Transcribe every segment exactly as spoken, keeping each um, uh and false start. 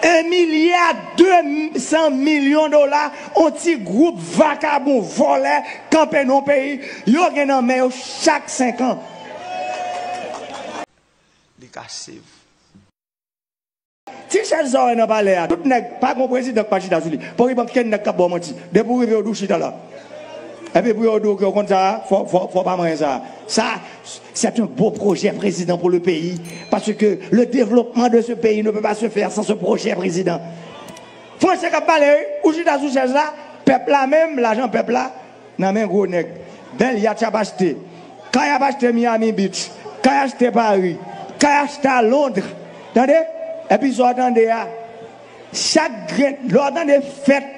Un milliard deux cents millions dola, yon ti gwoup vakabon, vòlè, kanpe nan peyi, yo gen nan men yo chak senk an. Li ka save. Ti chèz sa w wè nan palè a, tout nèg, pa gon prezidan k pa chita sou li. Pòkipan kenn nèg k ap ba w manti. Depi w rive, yo di w chita la. Epi pou yo di w ke w konn sa a, fò, fò, fò w pa manyen sa a. Sa, c'est un beau projet, président, pour le pays. Parce que le développement de ce pays ne peut pas se faire sans ce projet, président. Fransè k ap pale, wi. Ou chita sou chèz la, pèp la menm, lajan pèp la, nan men gwo nèg. Bèl yat y ap achte. Kay y ap achte Miami Beach. Kay achte Paris. Kay achte a Londres. Tande? Epi sa w tande a, chak grenn, lè w tande fèt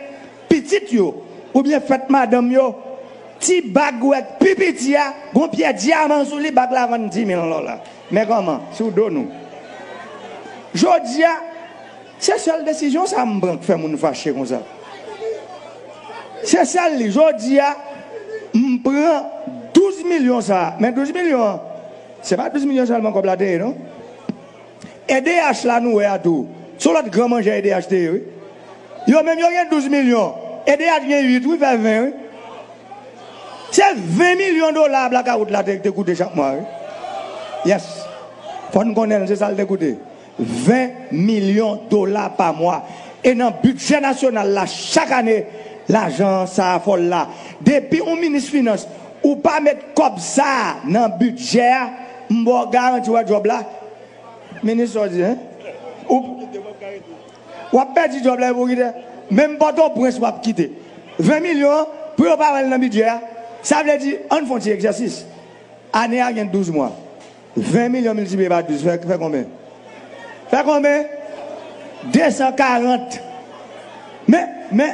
pitit yo, oubyen fèt madanm yo, ti bag ou wè k pi piti a, gon pyè dyaman sou li, bag la vann dis mil dola. Men kòman, sou do nou. Jodi a, se sèl desizyon sa a m pran k fè moun fache konsa. Se sèl li. Jodi a, m pran douz milyon sa a. Men douz milyon an, se pa douz milyon sèlman kòb la te ye, non. E D H la nou wè a tou. Se yon lòt gran manjè E D H te ye, wi. Yo menm yo gen douz milyon. E D H gen uit, wi, fè ven, wi. Se ven milyon dola blakawout la te, te koute chak mwa, wi. Yes. Fò n konnen l, se sa l te koute. Ven milyon dola pa mwa. E nan bidjè nasyonal la, chak ane, lajan sa a fòl la. Depi yon minis finans, ou pa met kòb sa a nan bidjè a, m ba w garanti w wè djòb la. Minis sa w di, en? Ou, w ap pèdi djòb la epi w kite. Menm Pòtoprens w ap kite. Ven milyon an, pou yo pa wè l nan bidjè a. Sa vle di, ann fè yon ti egzèsis. Ane a gen douz mwa. Ven milyon miltipliye pa douz, fè, fè konbyen? Fè konbyen? De san karant. Men, men,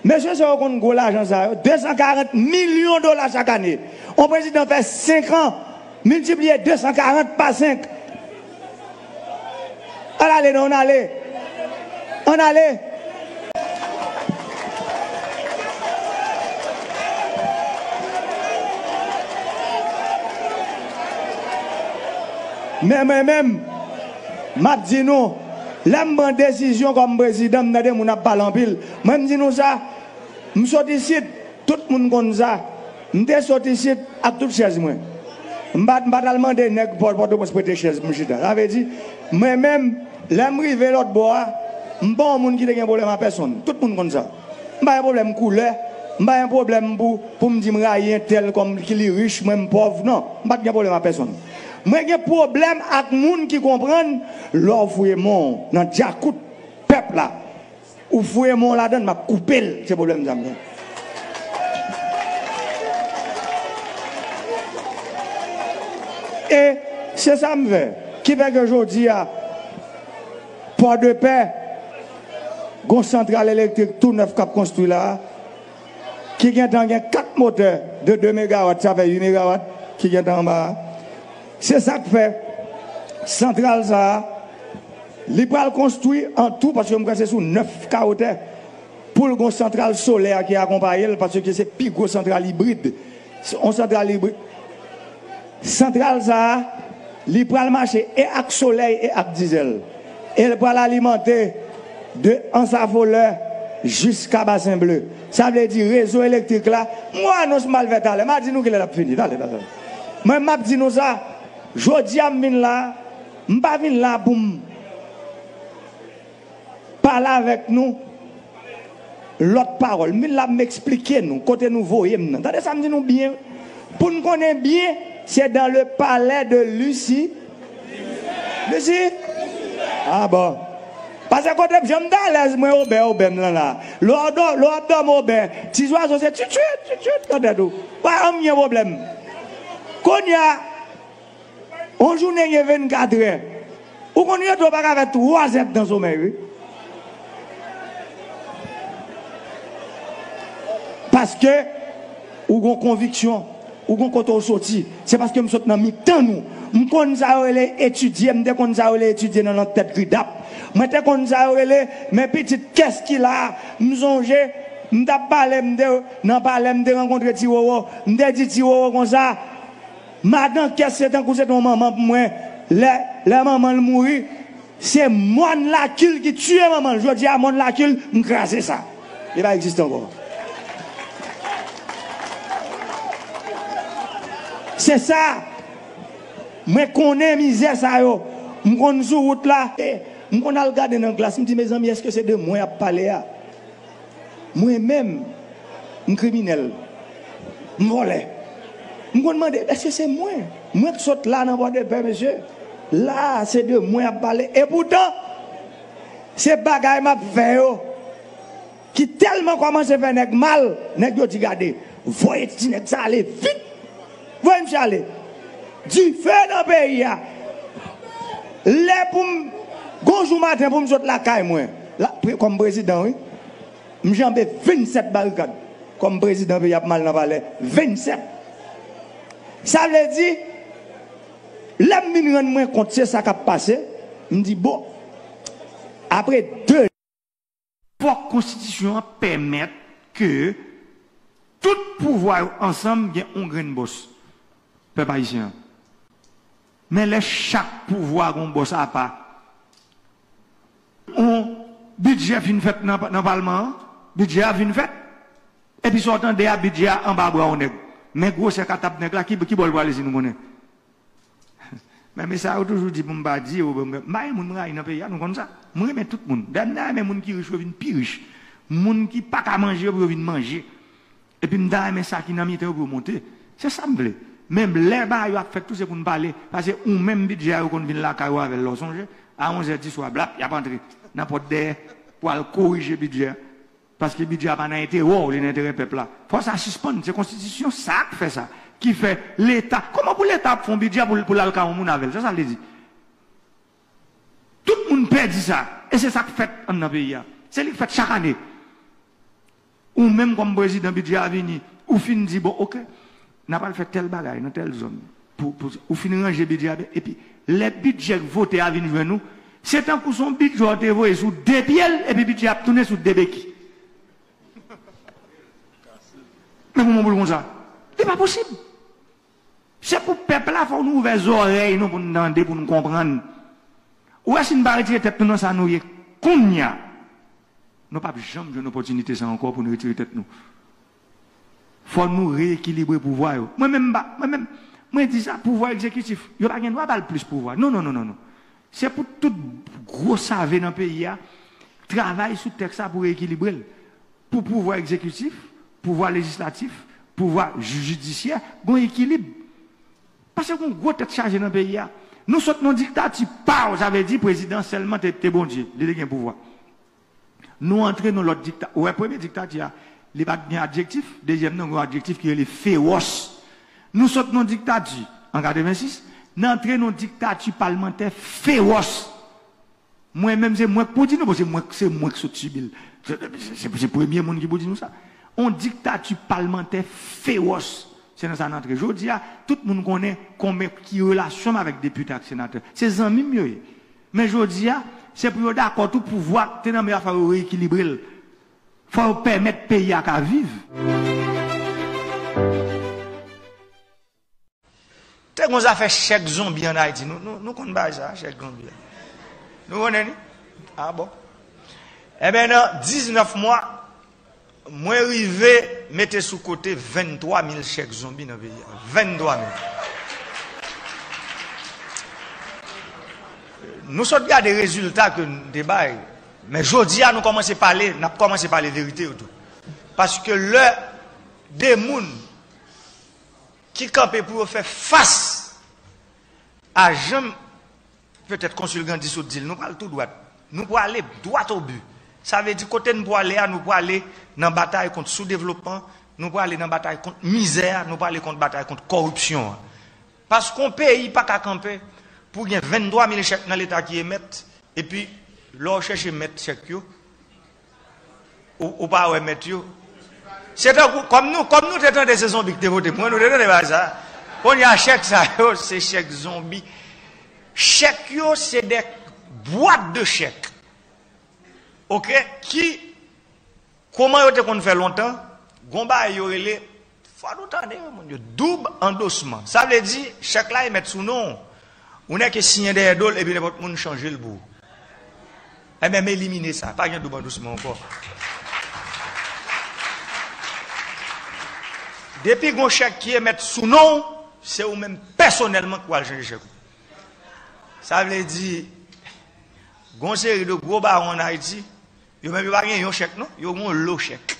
mesye sa yo konn gwo lajan sa yo. De san karant milyon dola chak ane. Yon prezidan fè senk an, miltipliye de san karant pa senk. Ann ale non, ann ale. Ann ale. Men mwen menm, m ap di nou, lè m pran desizyon kòm prezidan, m tande moun ap pale anpil. Mwen, m di nou sa, m sot isit, tout moun konn sa. M te sot isit ak tout chèz mwen. M pa, m pa t al mande nèg Pò, Pòtoprens prete chèz pou m chita. Sa vle di, mwen menm, lè m rive lòt bò a, m pa yon moun ki te gen pwoblèm a pèsonn. Tout moun konn sa. M pa gen pwoblèm koulè, m pa gen pwoblèm pou, pou m di m rayi entèl kòm ki li rich, mwen m pòv. Non, m pa t gen pwoblèm a pèsonn. Mwen gen pwoblèm ak moun ki konprann lè w fouye men w nan djakout pèp la. Ou fouye men w ladan l, m ap koupe l. Se pwoblèm sa m gen. E se sa m fè. Ki fè ke jodi a, Pòdepè, gon santral elektrik tou nèf k ap konstwi la a, ki gentan gen kat motè de de megawat, sa fè uit megawat ki gentan anba a. Se sa k fè santral sa a, li pral konstwi an tou, paske m kwè se sou nèf ka wotè, pou l gon santral solè ki akonpaye l, paske se pi gwo santral ibrid. Se yon santral ibrid. Santral sa a, li pral mache e ak solèy e ak dizèl. E l pral alimante de Ansafolè jiska Basen Ble. Sa vle di rezo elektrik la, m wè anons m al fè talè, m a di nou kilè l ap fini. Talè, talè. Mwen, m ap di nou sa, jodi a m vin la, m pa vin la pou m pale avèk nou lòt pawòl. M vin la pou m eksplike nou kote nou voye m nan. Tande sa m di nou byen. Pou n konnen byen, se dans le palais de Lucie. Lucie? Ah bon. Paske kote m janm t alèz mwen obè, obè m lan la. Lè w dò-, lè w ap dòmi obè, ti zwazo se tchitchit, tchitchit nan tèt ou. Pa janm gen pwoblèm. Kounye a, yon jounen gen vennkatrè. Ou konn rete w pa ka fè twa zèdtan somèy, wi. Paske ou gon konviksyon, ou gon kote w soti. Se paske m sot nan mitan nou. M konn sa yo rele etidye, m te konn sa yo rele etidye nan, nan tèt Gridap. Mwen te konn sa yo rele, men pitit, kès ki la? M sonje, m t ap pale, m te, nan palè, m te rankontre Ti Wowo. M te di Ti Wowo konsa, madan kès se tankou se te yon manman pou mwen. Lè, lè manman l mouri, Se mòn Lakil ki tiye manman l. Jodi a, mòn Lakil, m kraze sa. Li pa egziste ankò. Se sa. Mwen konnen mizè sa yo. M konn sou wout la. E m konn al gade nan glas. M di, mezanmi, èske se de mwen y ap pale a? Mwen menm, m kriminèl. M vòlè. M konn mande, èske se mwen? Mwen k sot la nan Pòdepè, mesye. La a, se de mwen y ap pale. Epoutan, se bagay m ap fè yo ki tèlman kòmanse fè nèg mal, nèg yo di, gade, voye ti nèg sa ale vit. Voye misye ale. Dife nan peyi a. Lè pou m, gon jou maten pou m sot lakay mwen, la, pre- kòm prezidan, wi, m janbe vennsèt barikad. Kòm prezidan peyi ap mal nan palè, vennsèt. Sa vle di, lè m vin rann mwen kont se sa k ap pase, m di, bon, apre de Fòk konstitisyon an pèmèt ke tout pouvwa yo ansanm gen yon grenn bòs, pèp ayisyen an. Men lè chak pouvwa gen yon bòs apa, yon bidjè fin fèt nan, nan palman an, bidjè a fin fèt, epi sa w tande a, bidjè a anba bra yon nèg. Men gwosè katab nèg la, ki, ki bò l prale si nou konnen? Men, men sa yo toujou di pou m pa di yo, m pa gen moun m rayi nan peyi a, nou konn sa. Mwen renmen tout moun. Dayè, m ta renmen moun ki rich yo vin pi rich. Moun ki pa ka manje yo pou yo vin manje. Epi m ta renmen sa ki nan mitan yo pou yo monte. Se sa m vle. Men lè bagay yo ap fèt tou, se pou n pale. Paske ou menm bidjè a yo konn vin lakay ou avè l, lè w sonje. A onz è di swa, blap, y ap antre nan pòt dèyè pou al korije bidjè a. Paske bidjè a pa nan enterè w, li nan enterè pèp la. Fò sa sispann, se konstitisyon sa k fè sa. Ki fè Leta, kòman pou Leta ap fè yon bidjè pou, pou l al kay yon moun avè l? Sa sa vle di? Tout moun pè di sa. E se sa k fèt anndan peyi a. Se li k fèt chak ane. Ou menm kòm prezidan, bidjè a vini, ou fin di, bon, oke, n a pral fè tèl bagay nan tèl zòn. Pou, pou, ou fin ranje bidjè a, epi lè bidjè k vote a vin jwenn ou, se tankou se yon bidjè w te voye sou de pye l, epi bidjè a ap tounen sou de beki. Men kòman pou l konsa? Li pa posib. Se pou pèp la, fò nou ouvè zòrèy nou pou n tande, pou n konprann. Ou wè, si n pa retire tèt nou nan sa nou ye kounye a, nou p ap janm jwenn opòtinite sa ankò pou n retire tèt nou. Fò nou reyekilibre pouvwa yo. Mwen menm, m pa, mwen menm, mwen di sa, pouvwa egzekitif, yo pa gen dwa ba l plis pouvwa. Non, non, non, non, non. Se pou tout gwo save nan peyi a travay sou tèks sa pou reyekilibre l. Pou pouvwa egzekitif, pouvwa lejislatif, pouvwa jidisyè, gon ekilib. Paske gon gwo tèt chaje nan peyi a. Nou sot nan diktati pa w, sa vle di prezidan sèlman te, te Bondye, li te gen pouvwa. Nou antre nan lòt dikta-, ou wè premye diktati a, li pa t gen adjektif, dezyèm nan gen yon adjektif ki rele fewòs. Nou sot nan diktati an katrevensis, n antre nan diktati palmantè fewòs. Mwen menm se mwen k pou di nou, paske mwen, se mwen k sot sibi l. Se, se, se, se premye moun ki pou di nou sa. On diktati palmantè fewòs. Se nan sa n antre. Jodi a, tout moun konnen konbyen ki relasyon m avèk depite ak senatè. Se zanmi m yo ye. Men jodi a, se pou yo dakò tou pouvwa k te nan men yo a fò yo reyekilibre l. Fò yo pèmèt peyi a ka viv. Te gon zafè chèk zonbi ann Ayiti. Nou, nou, nou konn bagay sa, chèk zonbi a. Nou konnen li? A bon. Enben, nan diznèf mwa, mwen rive mete sou kote venntwa mil chèk zonbi nan peyi a. Venntwa mil. Nou sot gade rezilta ke n te bay. Men jodi a, nou kòmanse pale, n ap kòmanse pale verite yo tou. Paske lè de moun ki kanpe pou yo fè fas a jan petèt Konsil Grandi sot di l, nou pral tou dwat. Nou prale dwat o bi. Sa vle di kote n prale a, nou prale nan batay kont soudevlopman, nou prale nan batay kont mizè a, nou prale kont batay kont kòripsyon an. Paske yon peyi pa ka kanpe pou gen venntwa mil chèk nan Leta ki emèt, epi lè w chèche mèt chèk yo, ou, ou pa wè mèt yo. Se tankou, kòm nou, kòm nou te tande se zonbi ki te vote pou mwen, nou te tande bagay sa. Kounye a, chèk sa yo, se chèk zonbi. Chèk yo, se de bwat de chèk. Oke? Ki, kòman yo te konn fè lontan, gon bagay yo rele, fò nou tande, wi, moun yo, doub andosman. Sa vle di, chèk la emèt sou non w. Ou nèke siyen dèyè do l, epi nenpòt moun chanje l pou ou. Ebyen, m elimine sa. Pa gen doub an dousman ankò. Depi gon chèk ki emèt sou non w, se ou menm pèsonèlman ki pral chanje chèk ou. Sa vle di, gon seri de gwo bawon ann Ayiti, yo menm yo pa gen yon chèk non, yo gen yon lo chèk.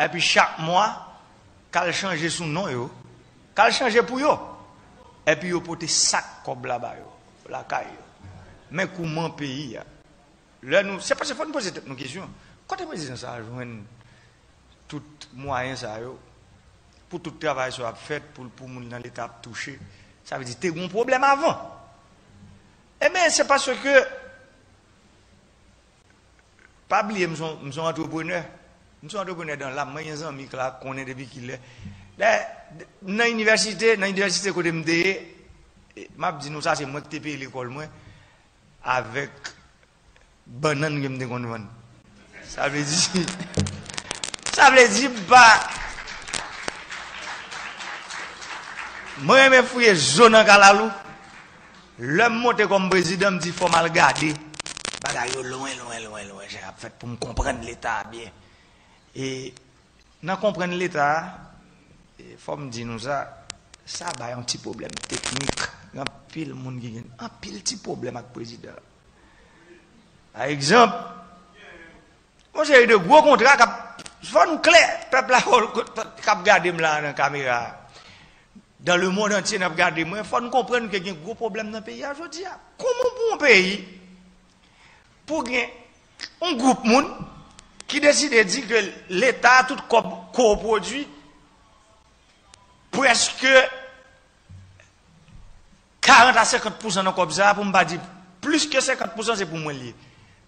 Epi chak mwa, k al chanje sou non yo, k al chanje pou yo. Epi yo pote sak kòb la ba yo, lakay yo. Men kouman peyi a. Lè nou, se paske fò n poze tèt nou kesyon. Kote prezidan sa a jwenn tout mwayen sa yo pou tout travay sa yo ap fèt, pou, pou moun nan Leta ap touche? Sa vle di te gen yon pwoblèm avan. Ebyen, se paske, pa bliye, m se yon, m se yon antreprenè. M se yon antreprenè dan lam. Mwen gen zanmi k la konnen depi kilè. Dayè, nan inivèsite, nan inivèsite kote m te ye, e, m ap di nou sa, se mwen ki te peye lekòl mwen avèk bannann ke m te konn vann. Sa vle di, sa vle di, m pa, mwen renmen fouye zo nan kalalou. Lè m monte kòm prezidan, m di fò m al gade bagay yo lwen, lwen, lwen, lwen, jan y ap fèt pou m konprann Leta a byen. E nan konprann Leta a, e fò m di nou sa, sa bay yon ti pwoblèm teknik. Gen anpil moun ki gen anpil ti pwoblèm ak prezidan. Pa egzanp, yon seri de gwo kontra k ap, fò nou klè, pèp la k ap gade m la nan kamera a, dans le monde entier n ap gade mwen, fò n konprann ke gen gwo pwoblèm nan peyi a jodi a. Kòman pou yon peyi, pou gen yon gwoup moun ki deside di ke Leta a tout kòb ko-pwodui, prèske karant a senkant pousan nan kòb sa a, pou m pa di plis ke senkant pousan, se pou mwen l ye.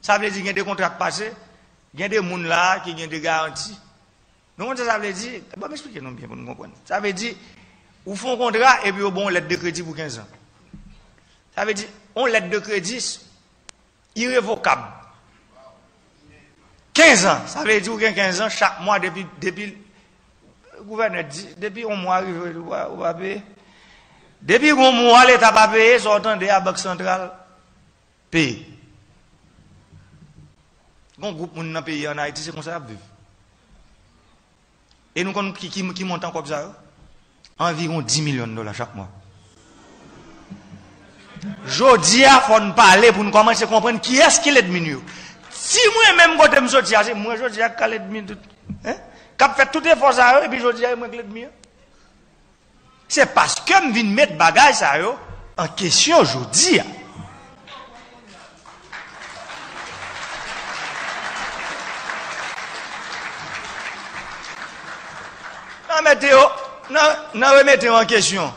Sa vle di gen de kontra k pase, gen de moun la a ki gen de garanti. Nou konn sa sa vle di? Ban m eksplike nou byen pou nou konprann. Sa vle di, ou fè yon kontra epi yo ba w yon lèt de kredi pou kenz an. Sa vle di, yon lèt de kredi irevokab. Kenz an, sa vle di ou gen kenz an, chak mwa depi, depi gouvènè di, depi yon mwa rive, ou pa, ou pa peye. Depi yon mwa Leta pa peye, sa w tande a Bank Santral peye. Gon gwoup moun nan peyi an Ayiti, se konsa y ap viv. E nou konn ki, ki, ki montan kòb sa yo? Anviwon dis milyon dola chak mwa. Jodi a, fò n pale pou n kòmanse konprann kiyès ki lènmi n yo. Si mwen menm kote m soti a, se mwen jodi a k ka lènmi tout, hein? K ap fè tout efò sa yo, epi jodi a, e mwen k lènmi an. Se paske m vin met bagay sa yo an kesyon jodi a. Nan mete yo, nan, nan remete yo an kesyon,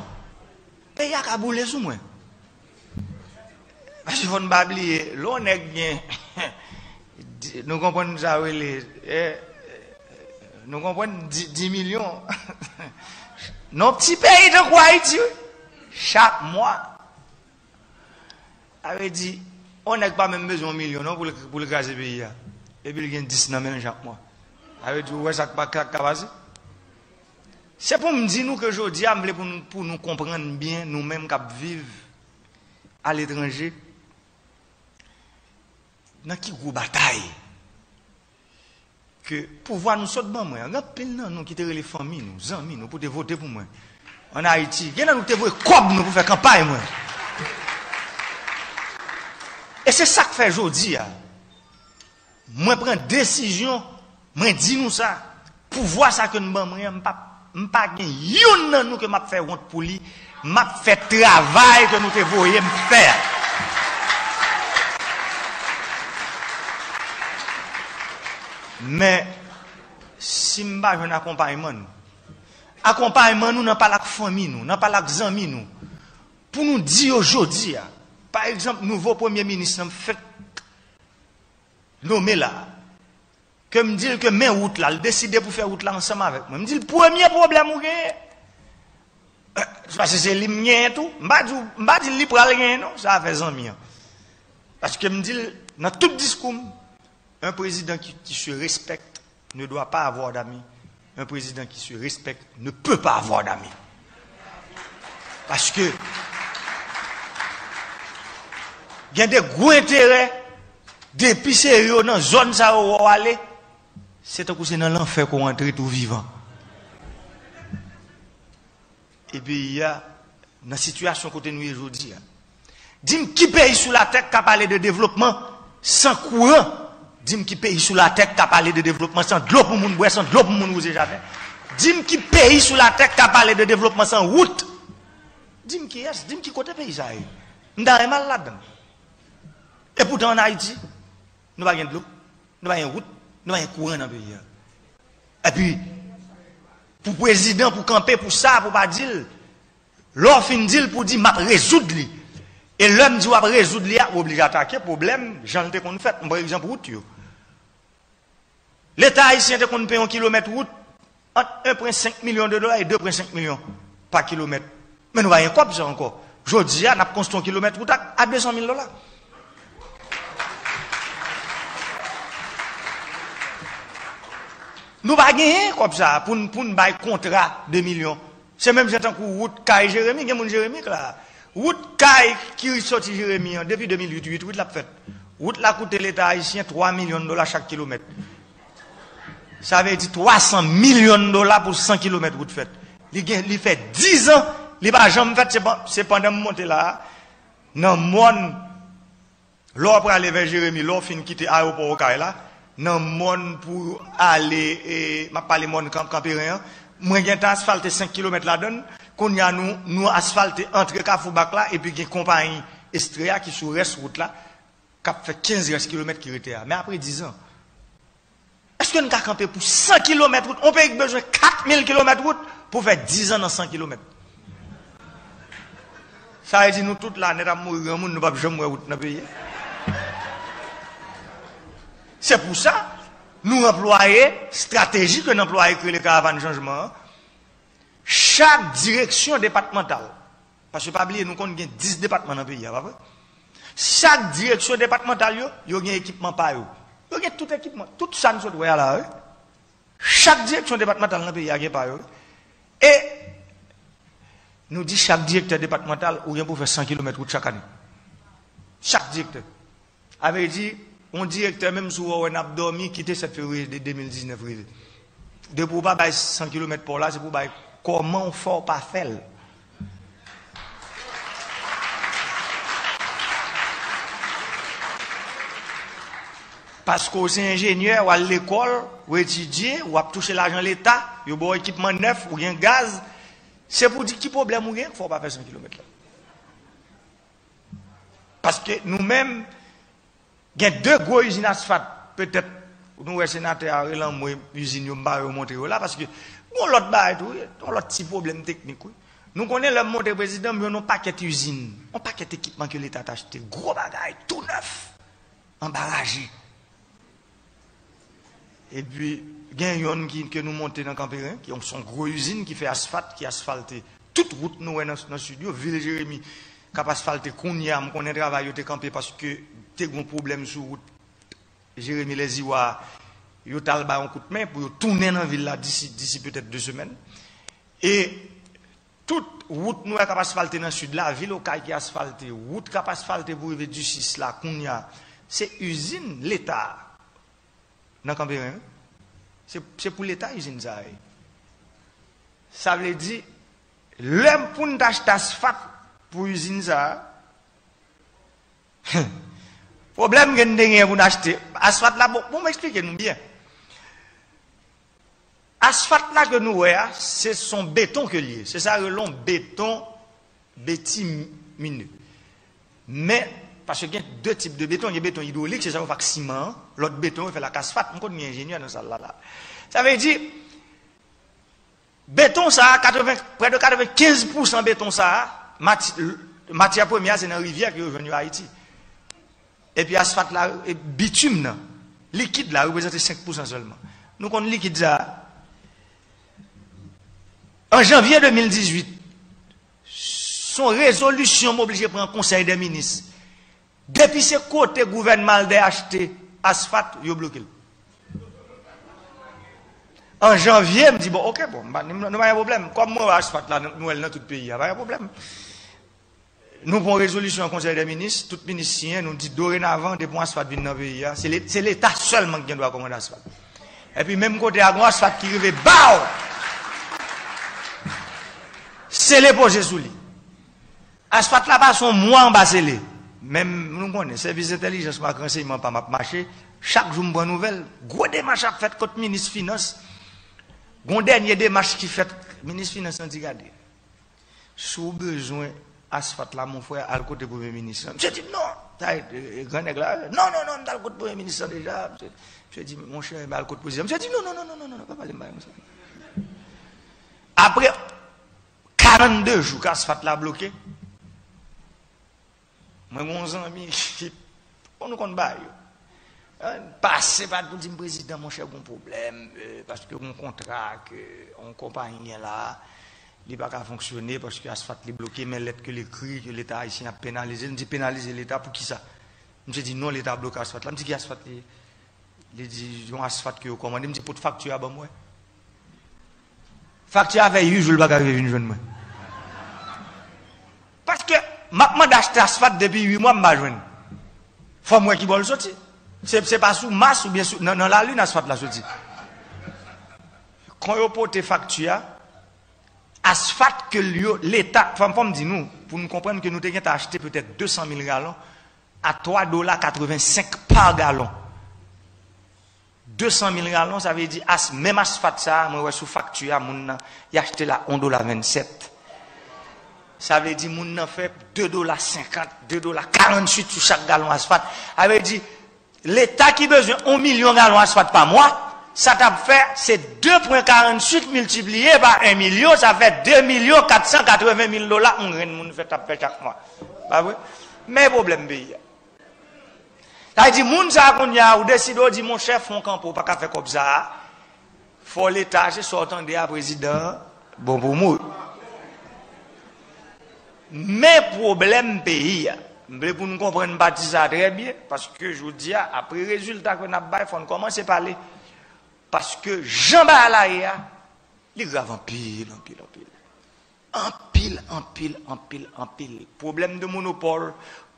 peyi a ka boule sou mwen. Paske fò n pa bliye, lè yon nèg gen, nou konprann sa yo rele, eh, nou konprann di, dis milyon. Nan yon ti peyi tankou Ayiti, wi. Chak mwa. Sa vle di, yon nèg pa menm bezwen yon milyon non pou l, pou l kraze peyi a. Epi l gen dis nan men l chak mwa. Sa vle di, ou wè sa k pa, sa k ka pase? Se pou m di nou ke jodi a, m vle pou nou, pou nou konprann byen, nou menm k ap viv aletranje, nan ki gwo batay ke pouvwa nou sot ban mwen an. Gen anpil nan nou ki te rele fanmi nou, zanmi nou, pou te vote pou mwen. Ann Ayiti, gen nan nou ki te voye kòb nou pou fè kanpay mwen. E se sa k fè jodi a, mwen pran desizyon, mwen di nou sa, pouvwa sa ke n ban mwen an, m pa, m pa gen youn nan nou ke m ap fè wont pou li, m ap fè travay ke nou te voye m fè a. Men, si m pa jwenn akonpayman nou, akonpayman nou nan pale ak fanmi nou, nan pale ak zanmi nou, pou nou di yo jodi a, pa egzanp, nouvo premye minis lan m fèk nome la, ke m di l ke men wout la, l deside pou fè wout la ansanm avèk mwen. M di l, premye pwoblèm ou genyen, paske se li m genyen tou, m pa di, m pa di l li pral genyen non, sa afè zanmi an. Paske m di l, nan tout diskou m, un président qui, qui se respecte ne doit pas avoir d'amis. Un président qui se respecte ne peut pas avoir d'amis. Paske Gen de gwo enterè, depi se yo nan zòn sa yo wè w ale, se tankou se nan lanfè ke w antre tou vivan. E peyi a, nan sitiyasyon kote nou ye jodi a, di m ki peyi sou latè k ka pale de devlopman san kouran? Di m ki peyi sou latè k ka pale de devlopman san dlo pou moun bwè, san dlo pou moun wouze jaden? Di m ki peyi sou latè k ka pale de devlopman san wout? Di m kiyès, di m ki kote peyi sa a ye. M ta renmen al ladan l. E poutan ann Ayiti, nou pa gen dlo, nou pa gen wout, nou pa gen kouran nan peyi a. Epi, pou prezidan, pou kanpe, pou sa, pou pa di l, lè w fin di l, pou di, "M ap rezoud li." E lè m di w ap rezoud li a, ou oblije atake pwoblèm, jan l te konn fèt. M pran egzanp wout yo. Leta ayisyen te konn peye yon kilomèt wout ant en pwen senk milyon de dola e de pwen senk milyon pa kilomèt. Men nou pa gen kòb sa ankò. Jodi a, n ap konstwi yon kilomèt wout a, a de san mil dola. Nou pa genyen kòb sa a pou n, pou n bay kontra de milyon. Se menm jan tankou wout kay Jeremi, gen moun Jeremi k la. Wout kay ki soti Jeremi an, depi de mil uit, uit, uit l ap fèt. Wout la koute Leta ayisyen twa milyon dola chak kilomèt. Sa vle di twa san milyon dola pou san kilomèt wout fèt. Li gen, li fè diz an, li pa janm fèt, se pan-, se pandan m monte la a, nan mòn, lè w prale vè Jeremi, lè w fin kite ayewopò Okay la, nan mòn pou ale, e, m ap pale mòn Kan-, Kanperen an, mwen gentan asfalte senk kilomèt ladan l. Kounye a, nou, nou asfalte antre Kafou Bak la, epi gen konpayi Estrea ki sou rès wout la, k ap fè kenz rès kilomèt ki rete a. Men apre diz an, èske n ka kanpe pou san kilomèt wout? On peyi ki bezwen kat mil kilomèt wout pou fè diz an nan san kilomèt. Sa vle di nou tout la nèt ap mouri granmoun, nou p ap janm wè wout nan peyi a. Se pou sa, nou anplwaye estrateji ke n anplwaye k rele Karavàn Chanjman an. Chak direksyon depatmantal, paske pa bliye, nou konn gen dis depatman nan peyi a, pa vre? Chak direksyon depatmantal yo, yo gen ekipman pa yo. Yo gen tout ekipman, tout sa n sot wè a la, wi. Chak direksyon depatmantal nan peyi a gen pa yo, wi. E nou di chak direktè depatmantal, ou gen pou fè san kilomèt wout chak ane. Chak direktè. Sa vle di, yon direktè, menm si w wè n ap dòmi, kite sèt fevriye de de mil diznèf rive. Depi w pa bay san kilomèt pa w la, se pou w bay kòman w fè w pa fè l. Paske w se enjenyè, w al lekòl, w etidye, w ap touche lajan leta, yo ba w ekipman nèf, ou gen gaz. Se pou di ki pwoblèm ou gen k fè w pa fè san kilomèt la. Paske nou menm, gen de gwo izin asfalt, petèt, nou wè senatè a rele anmwe izin yo, m pa wè yo montre yo la, paske gon lòt bagay tou, wi, yon lòt ti pwoblèm teknik, wi. Nou konnen lè m monte prezidan, m jwenn yon pakèt izin, yon pakèt ekipman ke leta t achte, gwo bagay, tou nèf, anbaraje. Epi, gen yonn ki, ke nou monte nan Kanperen, ki se yon gwo izin ki fè asfalt, ki asfalte tout wout nou wè nan, nan sid yo. Vil Jeremi k ap asfalte kounye a, m konnen travay yo te kanpe paske te gen pwoblèm sou wout Jeremi Lèziwa. Yo t al bay yon kout men pou yo tounen nan vil la disi, disi petèt de semèn. E tout wout nou wè k ap asfalte nan sid la, vil Okay ki asfalte, wout k ap asfalte pou rive Disis la, kounye a, se izin leta a nan Kanperen, wi. Se, se pou leta izin sa a ye. Sa vle di, lè pou n t achte asfalt pou izin sa a, pwoblèm ke n te genyen pou n achte asfalt la, bon, bon, m eksplike nou byen. Asfalt la ke nou wè a, se son beton ke l ye. Se sa yo rele yon beton bitimine. Men, paske gen de tip de beton, gen beton idwolik, se sa yo fè ak siman an, lòt beton yo fè l ak asfalt. M konn gen enjenyè nan sal la, la. Sa vle di, beton sa a, katreven, prè de katrevenkenz pousan beton sa a, mati-, matyè premyè a, se nan rivyè ke yo jwenn yo Ayiti. Epi asfalt la, e bitim nan, likid la, reprezante senk pousan sèlman. Nou konn likid sa a. An janvye de mil dizuit, se yon rezolisyon m oblije pran Konsèy dè Minis. Depi se kote gouvènman Aldè achte asfalt, yo bloke l. An janvye, m di, bon, oke, bon, m pa, nou, nou pa gen pwoblèm. Kòm mwen wè asfalt la, nou wè l nan tout peyi a, pa gen pwoblèm. Nou pran rezolisyon an Konsèy dè Minis, tout minis siyen, nou di dorenavan, depi yon asfalt vin nan peyi a, se le- se Leta sèlman ki gen dwa kòmande asfalt. Epi menm kote a, gon asfalt ki rive, baw! Sele poze sou li. Asfalt la pase yon mwa anba sele. Men nou konnen, sèvis entèlijans m ak ransèyman pa m ap mache, chak jou m pran nouvèl. Gwo demach ap fèt kot minis finans. Gon dènye demach ki fèt, minis finans lan di, gade, si w bezwen asfalt la, mon frè, al kote premye minis lan. Misye di, non! Sa e, e, gran nèg la, non, non, non, m t al kot premye minis lan deja. Misye, misye di, monchè, al kot prezidan. Misye di, non, non, non, non, non, non, non, pa pale m bagay konsa. Apre karannde jou ke asfalt la bloke, mwen gen yon zanmi, bon, nou konn bagay yo. Pase pa pou di m, prezidan, monchè, gon pwoblèm, euh, paske gon kontra ke yon konpayi gen la, li pa ka fonksyone paske asfalt li bloke, men lèt ke l ekri ke Leta ayisyen ap penalize l. M di, penalize Leta pou kisa? Misye di, non, Leta bloke asfalt la. M di, ki asfalt li ye? Li di, yon asfalt ke yo kòmande. M di, pot fakti a ban m wè. Fakti a fè uit jou l pa ka rive vin jwenn mwen. Paske m ap mande achte asfalt depi uit mwa, m pa jwenn. Fò m wè ki bò l soti. Se, se pa sou Mas oubyen sou, nan, nan lalin asfalt la soti. Kon yo pote fakti a, asfalt ke yo, Leta, fò m, fò m di nou, pou nou konprann ke nou te gentan achte petèt de san mil galon a twa dola katrevensenk pa galon. De san mil galon, sa vle di as, menm asfalt sa a, mwen wè sou fakti a, moun nan, y achte l a yon dola vennsèt. Sa vle di moun nan fè de dola senkant, de dola karannwit sou chak galon asfalt. Sa vle di, Leta ki bezwen yon milyon galon asfalt pa mwa, sa t ap fè, se de pwen karannwit miltipliye pa yon milyon, sa fè de milyon kat san katreven mil dola yon grenn moun fè, t ap fè chak mwa. Pa vre? Men pwoblèm peyi a. Sa vle di, moun sa a kounye a, ou deside, ou di, monchè, fè yon kanpe, ou pa ka fè kòb sa a. Fò Leta, se sa w tande a, prezidan, bon pou mouri. Men pwoblèm peyi a. M vle pou nou konprann pati sa a trè byen, paske jodi a, apre rezilta ke n ap bay, fò n kòmanse pale. Paske jan bagay la ye a, li grav anpil, anpil, anpil. Anpil, anpil, anpil, anpil. Pwoblèm de monopòl,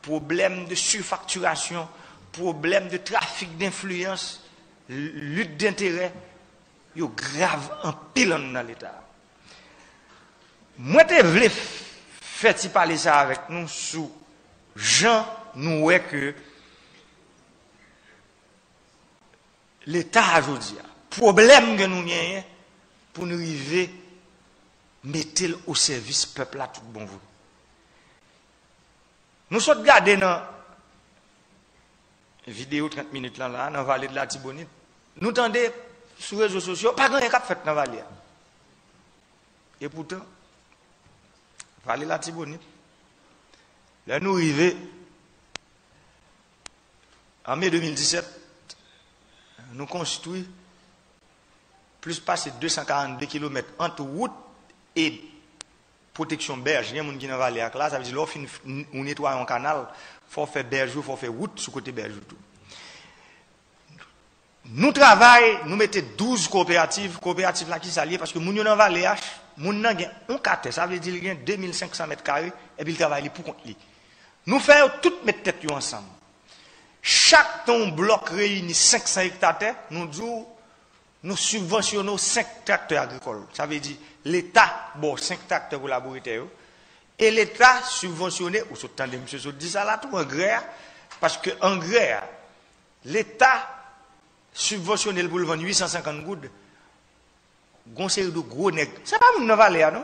pwoblèm de sifaktirasyon, pwoblèm de trafik denfliyans, lit denterè, yo grav anpil anndan Leta a. Mwen te vle fè ti pale sa avèk nou sou jan nou wè ke Leta a jodi a, pwoblèm ke nou genyen pou n rive mete l o sèvis pèp la tout bon vre. Nou sot gade nan videyo trant minit lan la, nan Vale de Latibonit, nou tande sou rezo sosyo, pa gen anyen k ap fèt nan vale a. Epoutan, Vale Latibonit, lè nou rive an me de mil disèt, nou konstwi plis pase de san karannde kilomèt ant wout e pwoteksyon bèj. Gen moun ki nan vale ak la, sa vle di lè w fin f- n- ou netwaye yon kanal, fò w fè bèj ou, fò w fè wout sou kote bèj ou tou. Nou travay, nou mete douz kooperativ. Kooperativ la, ki sa l ye? Paske moun yo nan vale a, moun nan gen yon ka tè, sa vle di l gen de mil senk san mèt kare, epi l travay li pou kont li. Nou fè yo tout met tèt yo ansanm. Chak tan yon blòk reyini senk san ekta tè, nou di w, nou sibvansyone w senk traktè agrikòl. Sa vle di, Leta ba w senk traktè pou labouretè yo. E Leta sibvansyone, ou sot tande misye sot di sa la tou, angrè a. Paske angrè a, Leta sibvansyone l pou l vann uit san senkant goud. Gon seri de gwo nèg, se pa moun nan vale a, non.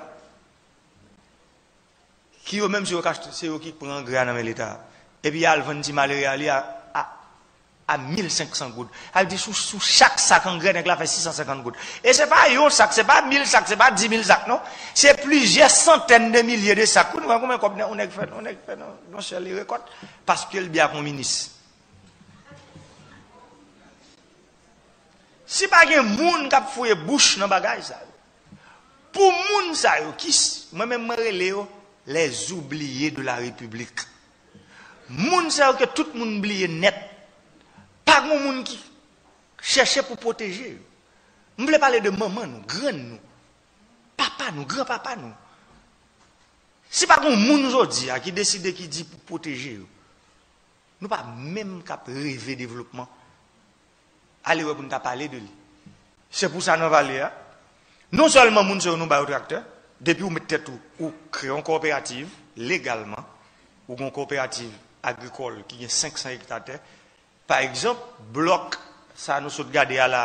Ki yo menm, se yo k achte, se yo ki pran angrè a nan men Leta a. Epi y al vann ti malere a li a, a, a mil senk san goud. Sa vle di sou, sou chak sak angrè, nèg la fè sis san senkant goud. E se pa yon sak, se pa mil sak, se pa di mil sak, non. Se plizyè santèn de milye de sak. Ou konn konbyen kòb yon nèg fè, yon nèg fè nan, nan sèl rekòt? Paske l byen ak yon minis. Si pa gen moun k ap fouye bouch nan bagay sa yo, pou moun sa yo ki, mwen menm mwen rele yo les oubliés de la République. Moun sa yo ke tout moun bliye nèt. Pa gen moun ki chèche pou pwoteje yo. M vle pale de manman nou, grann nou, papa nou, granpapa nou. Si pa gen moun jodi a ki deside, ki di pou pwoteje yo, nou pa menm k ap reve devlopman. Ale wè pou n ta pale de li. Se pou sa nan vale a, non sèlman moun sa yo nou ba yo traktè, depi ou met tèt ou, ou kreye yon kowoperativ legalman, ou gen yon kowoperativ agrikòl ki gen senk san ekta tè, pa egzanp, blòk sa nou sot gade a la,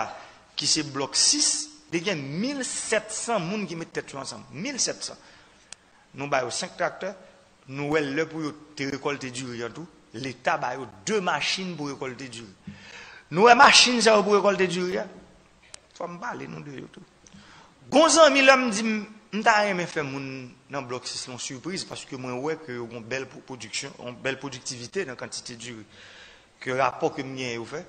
ki se blòk sis, te gen mil sèt san moun ki met tèt yo ansanm. Mil sèt san. Nou ba yo senk traktè, nou wè lè pou yo te rekòlte diri an tou, Leta ba yo de machin pou rekòlte diri. Nou wè machin sa yo pou rekòlte diri a? Fò m pale nou de yo tou. Gon zanmi lè m di m, m ta renmen fè moun nan blòk sis la yon sipriz, paske mwen wè ke yo gon bèl pwo-, pwodiksyon, yon bèl pwodiktivite nan kantite diri ke rapò ke m genyen yo fè.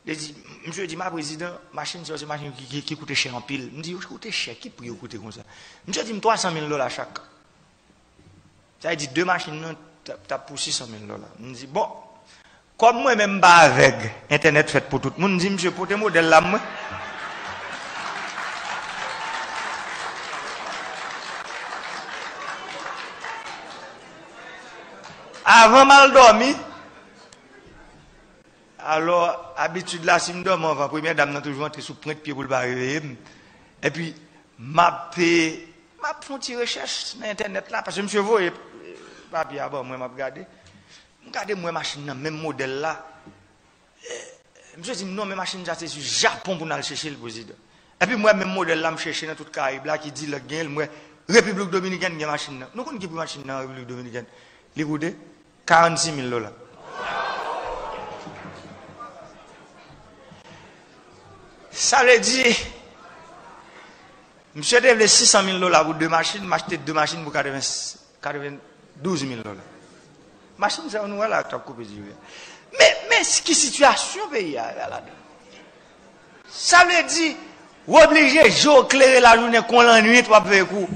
Li di, misye di, "Ma prezidan, machin sa yo se machin ki, ki, ki koute chè anpil." M di, "Yo koute chè, ki pri yo koute konsa?" Misye di m twa san mil dola chak. Sa vle di de machin nan t ap, t ap pou sis san mil dola. M di, "Bon, kòm mwen menm m pa avèg, entènèt fèt pou tout moun," m di, "Misye, pote modèl la mwen." Avan m al dòmi, alò, abitid la, si m dòmi anvan, premyè dam nan toujou antre sou pwent pye pou l pa reveye m. Epi, m ap, m ap fè yon ti rechèch nan entènèt la, paske misye voye papye a ban mwen, m ap gade. M gade, m wè machin nan, menm modèl la. Misye di m, "Non, men machin sa se sou Japon pou n al chèche l, prezidan." Epi m wè menm modèl la, m chèche nan tout Karayib la, ki di lè k genyen l, m wè Repiblik Dominikèn gen machin nan. Nou konn ki pri machin nan Repiblik Dominikèn? Li koute karannsis mil dola. Sa vle di, misye te vle sis san mil dola pou de machin, m achte de machin pou katreven, katrevendouz mil dola. Machin sa yo nou wè la k ap koupe diri a. Men, men ki sitiyasyon peyi a ye ladan. Sa vle di, w oblije je w klere lajounen kon lannwit w ap veye kou.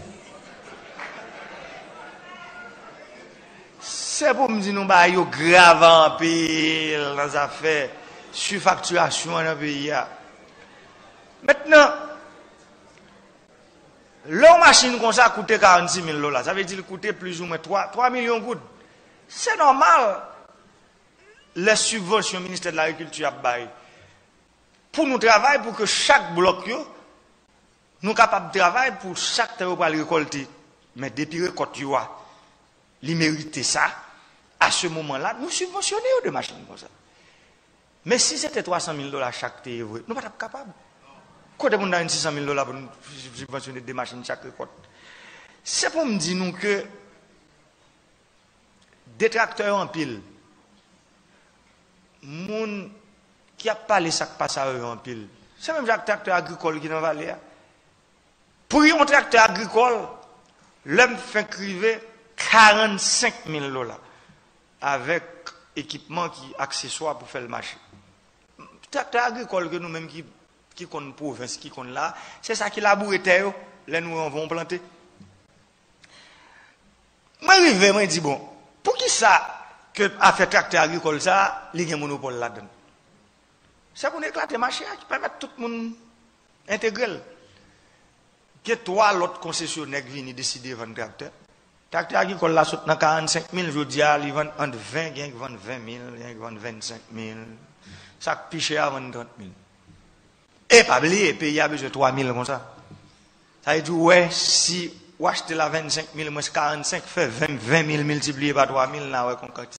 Se pou m di nou bagay yo grav anpil nan zafè sifaktirasyon an nan peyi a. Mentnan, lè yon machin konsa koute karannsis mil dola, sa vle di l koute plizoumwen twa, twa milyon goud. Se nòmal, lè sibvansyon Ministè de Lagrikilti ap bay, pou nou travay pou ke chak blòk yo, nou kapab travay pou chak tan yo pral rekòlte. Men depi rekòt yo a, li merite sa, a se moman la, nou sibvansyone yo de machin konsa. Men si se te twa san mil dola chak te ye vre, nou pa t ap kapab. Kote pou n ta jwenn sis san mil dola pou n sibvansyone de machin chak rekòt? Se pou m di nou ke detraktè yo anpil. Moun ki ap pale sa k pa sa yo, yo anpil. Se menm jan ak traktè agrikòl ki nan vale a. Pri yon traktè agrikòl, lè m fenk rive, karannsenk mil dola, avèk ekipman ki akseswa pou fè l mache. Traktè agrikòl ke nou menm ki, ki konn pwovens, ki konn la, se sa ki laboure tè yo, lè nou anvan plante. Mwen rive, mwen di, "Bon, poukisa ke afè traktè agrikòl sa a, li gen monopòl ladan l?" Se pou n eklate mache a ki pèmèt tout moun entegre l. Gen twa lòt konsesyonè k vini deside vann traktè. Traktè agrikòl la sot nan karannsenk mil, jodi a, li vann ant ven, gen k vann ven mil, gen k vann vennsenk mil. Sa k pi chè a vann trant mil. E pa bliye, peyi a bezwen twa mil konsa. Sa vle di, w wè, si w achte l a vennsenk mil mwens karannsenk, fè ven, ven mil miltipliye pa twa mil, n a wè kon kantite.